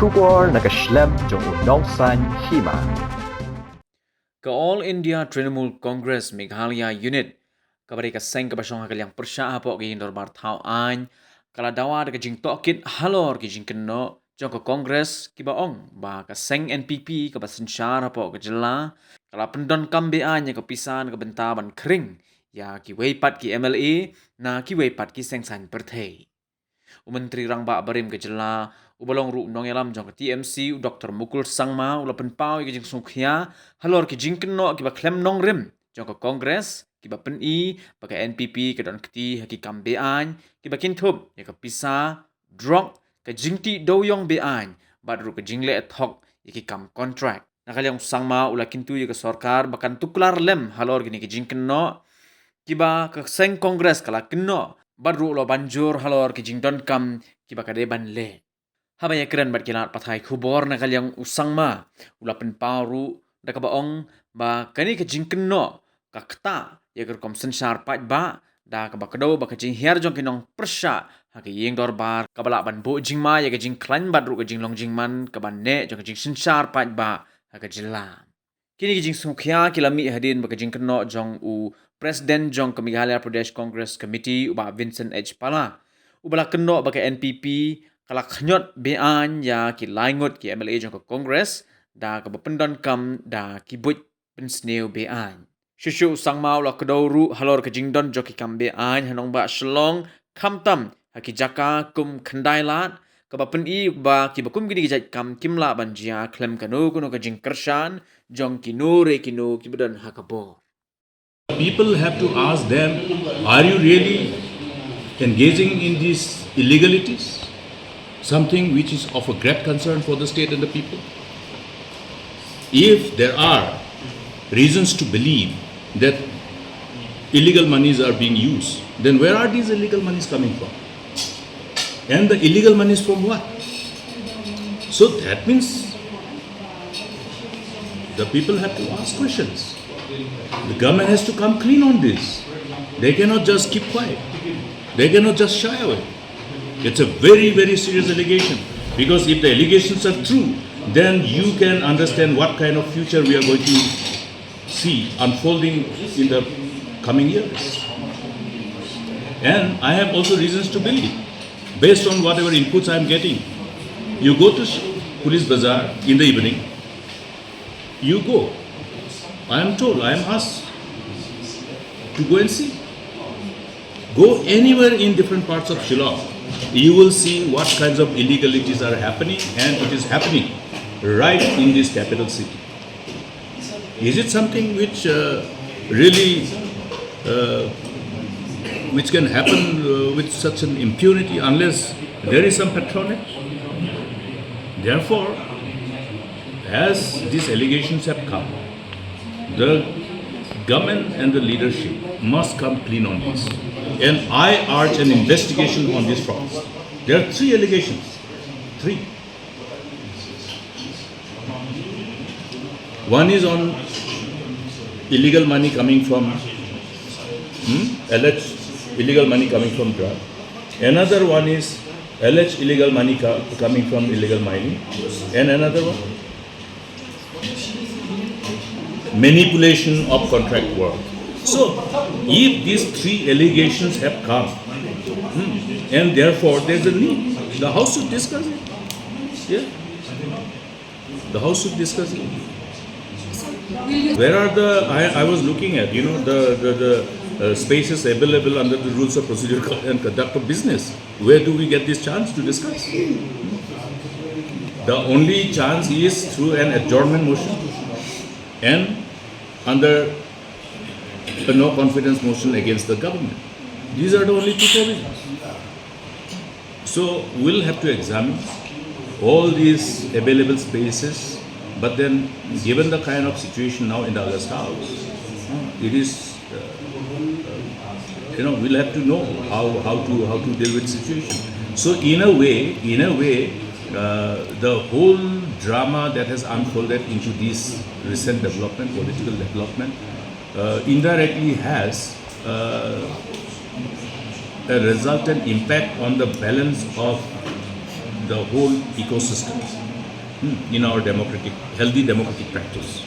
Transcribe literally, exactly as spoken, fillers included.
Khubor na ka shlem jong u Nongsaiñ Hima. Ka All India Trinamool Congress Meghalaya Unit, kaba dei ka seng kaba shong ha ka liang pyrshah hapoh ka ïing dorbar thaw aiñ, ka la dawa da ka jingtohkit halor ki jingkynnoh jong ka Congress kiba ong ba ka seng N P P kaba synshar hapoh ka jylla ka la pyndonkam beaiñ ïa ka pisa na ka bynta ban khring ïa kiwei pat ki M L A na kiwei pat ki seng saiñ pyrthei. U Myntri Rangbah barim ka jylla, uba long ruh u nongïalam jong ka T M C, u Doctor Mukul Sangma, u la pynpaw ïa ka jingsngewkhia halor ki jingkynnoh kiba khlem nongrim jong ka Congress, kiba pyni ba ka N P P ka don kti ha ki kam beaiñ kiba kynthup ïa ka pisa, drok, ka jingtih dewiong beaiñ, bad ruh ka jingleh thok ïa ki kam kontrak. Na ka liang u Sangma u la kyntu ïa ka sorkar ba kan tuklar lem halor kine ki jingkynnoh kiba ka seng Congress ka la kynnoh, bad ruh u la ban jur halor ki jingdonkam kiba ka dei ban leh. Haba ïakren bad ki lad pathai khubor, na ka liang u Sangma u la pynpaw ruh da kaba ong ba kane ka jingkynnoh ka ktah ïa ka rukom synshar paidbah, da kaba kdew ba ka jinghiar jong ki nongpyrshah ha ka ïing dorbar kaba lah ban buh jingma ïa ka jingkhlaiñ bad ruh ka jinglong jingman kaba neh jong ka jingsynshar paidbah ha ka jylla. Kine ki jingsngewkhia ki la mih hadien ba ka jingkynnoh jong u President jong ka Meghalaya Pradesh Congress Committee, u Bah Vincent H Pala, uba la kynnoh ba ka N P P ka la khñiot beaiñ ïa ki lai ngut ki M L A jong ka Congress, da kaba pyndonkam da ki buit pynsniew beaiñ. Shuh shuh u Sangma u la kdew ruh halor ka jingdon jong ki kam beaiñ ha nongbah Shillong, khamtam ha ki jaka kum Khyndailad, kaba pyni ba kiba kum kine ki jait kam kim lah ban jia khlem kano kano ka jingkyrshan jong kino re kino kiba don ha ka bor. People have to ask them, are you really engaging in these illegalities? Something which is of a great concern for the state and the people. If there are reasons to believe that illegal monies are being used, then where are these illegal monies coming from? And the illegal monies from what? So that means the people have to ask questions. The government has to come clean on this. They cannot just keep quiet. They cannot just shy away. It's a very, very serious allegation. Because if the allegations are true, then you can understand what kind of future we are going to see unfolding in the coming years. And I have also reasons to believe, based on whatever inputs I am getting. You go to Sh- Police Bazaar in the evening, you go. I am told, I am asked to go and see. Go anywhere in different parts of Shillong. You will see what kinds of illegalities are happening, and it is happening right in this capital city. Is it something which uh, really uh, which can happen uh, with such an impunity unless there is some patronage? Therefore, as these allegations have come, the government and the leadership must come clean on this. And I urge an investigation on this front. There are three allegations. Three. One is on illegal money coming from, hmm, alleged illegal money coming from drug. Another one is alleged illegal money co- coming from illegal mining. And another one, manipulation of contract work. So, if these three allegations have come, hmm, and therefore there's a need, the House should discuss it. Yeah. The House should discuss it. Where are the, I, I was looking at, you know, the, the, the uh, spaces available under the rules of procedure and conduct of business. Where do we get this chance to discuss? The only chance is through an adjournment motion and under a no confidence motion against the government. These are the only two provisions. So we'll have to examine all these available spaces, but then given the kind of situation now in the August House, it is, uh, uh, you know, we'll have to know how, how to how to deal with situation. So in a way, in a way, uh, the whole drama that has unfolded into this recent development, political development, uh, indirectly has uh, a resultant impact on the balance of the whole ecosystem, hmm, in our democratic, healthy democratic practice.